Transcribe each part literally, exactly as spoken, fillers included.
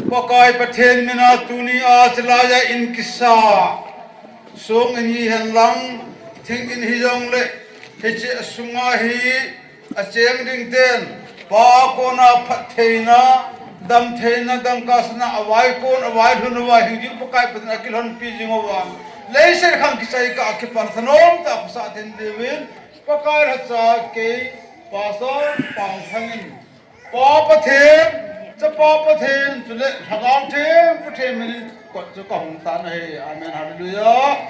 Pakai Pathen mina tuni a chilai a in kisa song in hihen lang, thing in hijongle, hiche sunga hi acheng ding ten, Pa kona phattheina, damtheina, damkasna, avaikon, availhun, avaihingjing Pakai Pathen akilhonpi jing uva, leiset khang kichai kah a kipan thanom tah a khosa then diuvin, Pakai lhacha kei, Pastor Pangthang in, Pa Pathen, Chapa Pathen, chule Lhagao Theng Pathen minin kot chu kahung tan ahi. Amen. Hallelujah.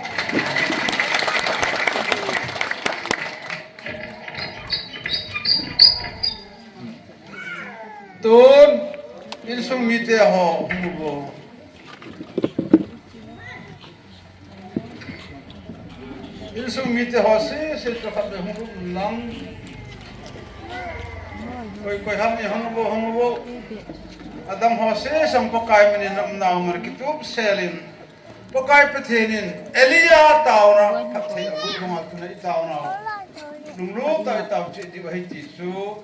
Tun, insung mite ho, hung uvo. Insung mite ho sese chu khatvei hung um lang. Koi, koi ham ni hung uvo, hung uvo. Adang ho sese Pakai minin umnau ngal kitup selin, Pakai Pathen in Elijah taona phatthei abu lunga tuna itaona lunglut tah a itao cheh diu ahi ti chu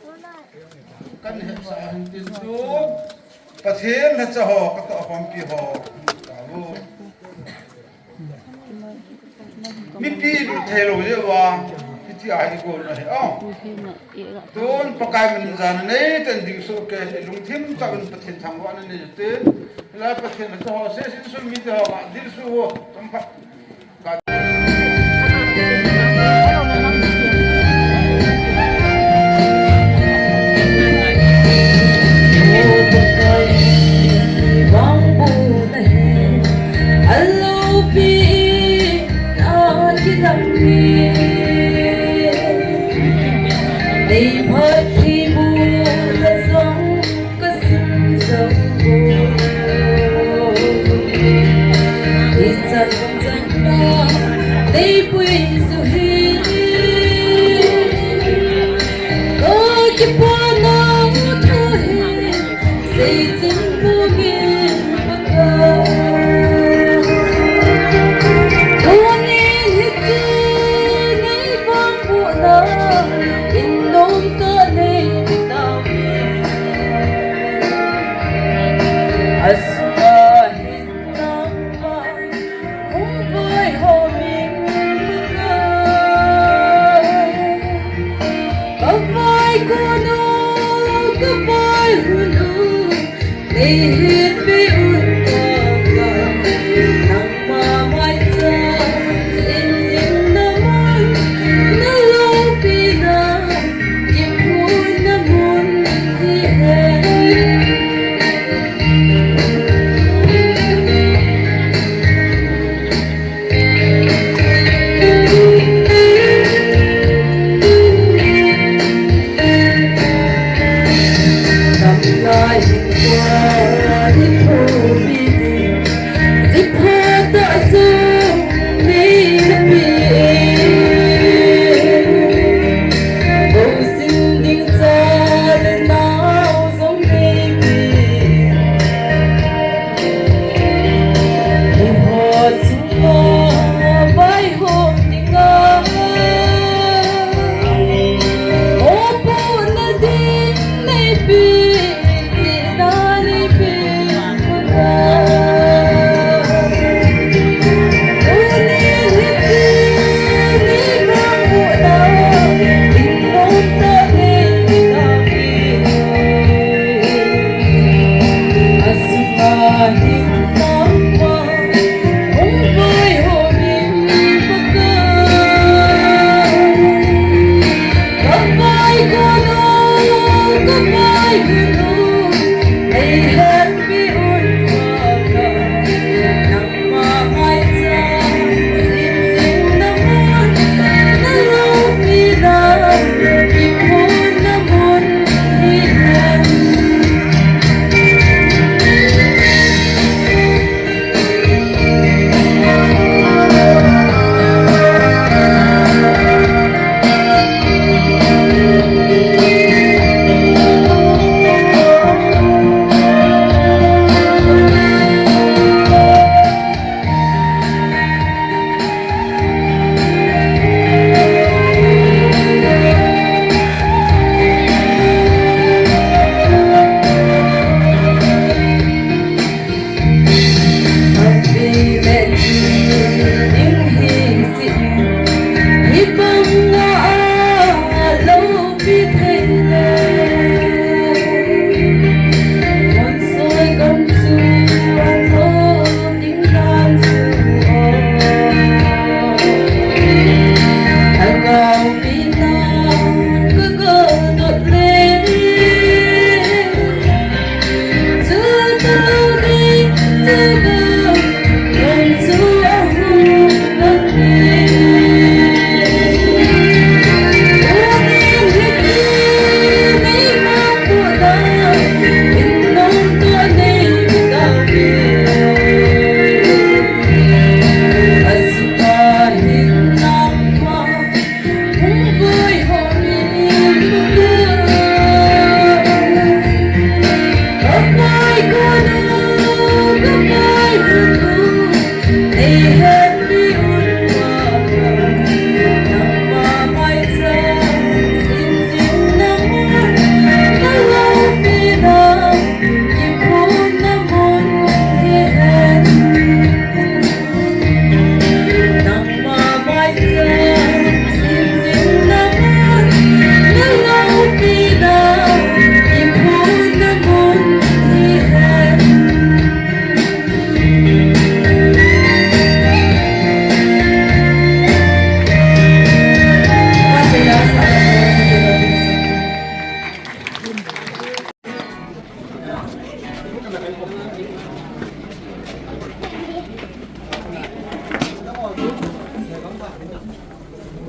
kahin hetsah ahin tin tu. Pathen lhacha ho, katoh khompi ho, tao. Mipi lut thei lou jeh uva, hiti a hi gol na hi, oh. Tun Pakai min jana nei ten ding soh kei, lungthim tah in Pathen thangvahna nei ute. Hilai Pathen lhacha ho, sese insung mite ho, ka dil su ho, chomkhat.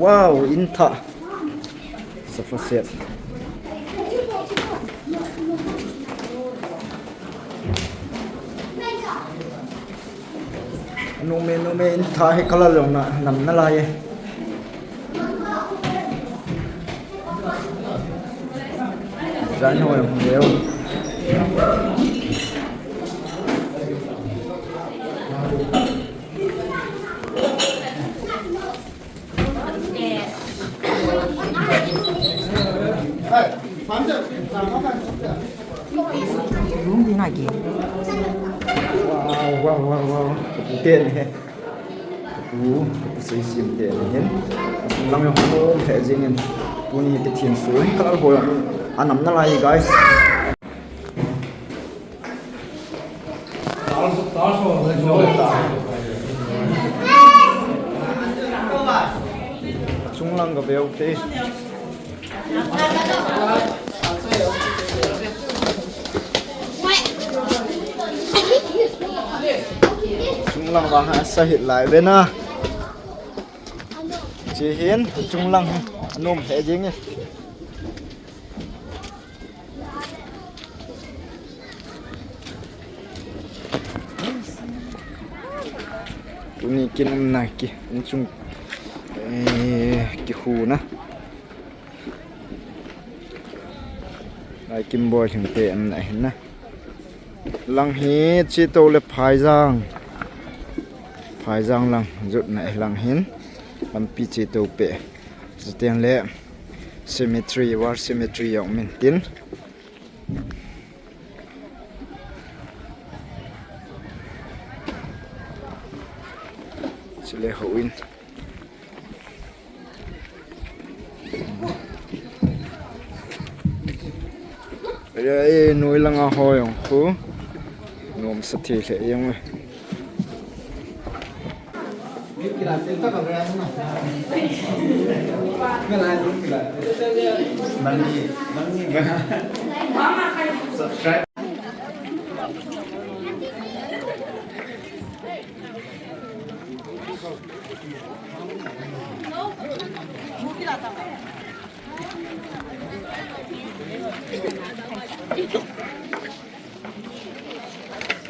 Wow, in thah. Sofa set. Nume, nume, in thah hi color jong na, nam nalai e. Design ho jong leo. Room ding a ki. Wow, wow, wow, wow. Kapu te ni he. Kapu, kapu Seisim te ni hin. Asung lang jong hom lheh jing in. Tuni hi Pathen soh hi color ho jong anam nalai guys. Chunglang ka veu te. Chunglang vang hi asa hih lai ve na. Chi hin chunglang hi anom lheh jing e. Tuni kin umna ki, inchung, eh, kihuna. Lai Kimboi Lhingte umna hin na. Lang hi Chetou le Phaijang. Phaijang lang jutna hi lang hin. Lampi Chetou pe. Chuteng le cemetery, war cemetery jong um in tin. Chule houin. Ei, noi langa ho jong khu. Nomsa thei lheh jeng e.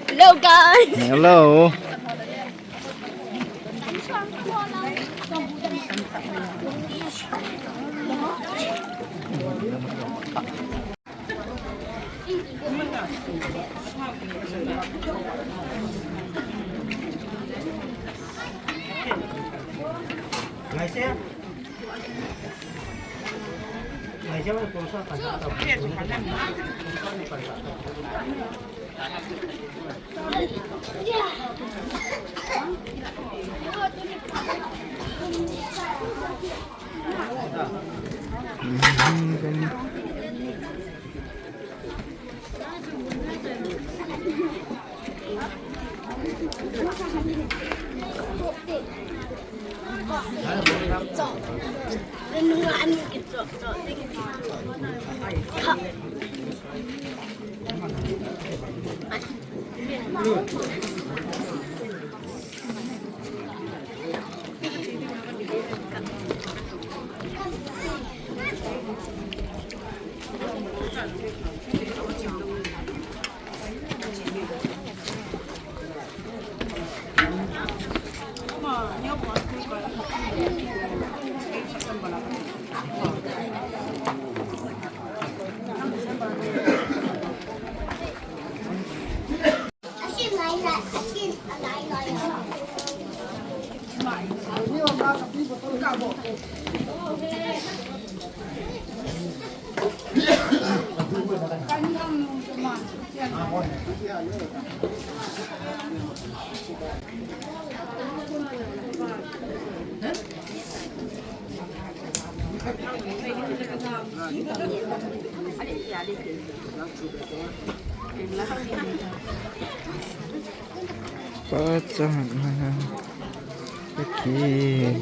Hello, guys. Hello. Pachang na. Okay.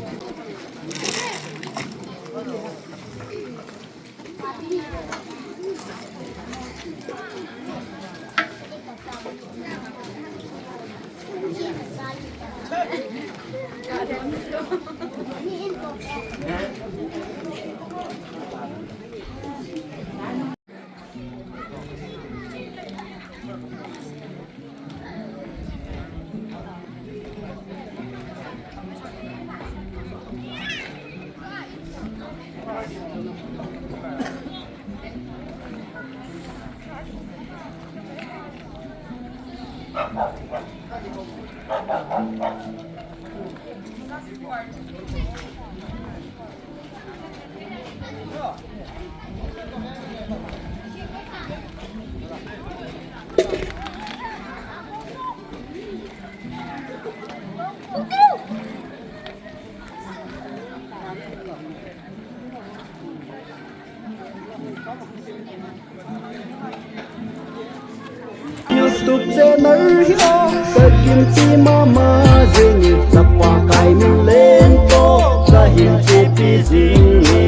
YouTube channel hi o, ka gimti mama jing e, chapa kai min leng to, ka hin chepi jing e.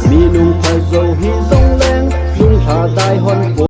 Mi nung pha jo hi jong leng, nung lha dai hon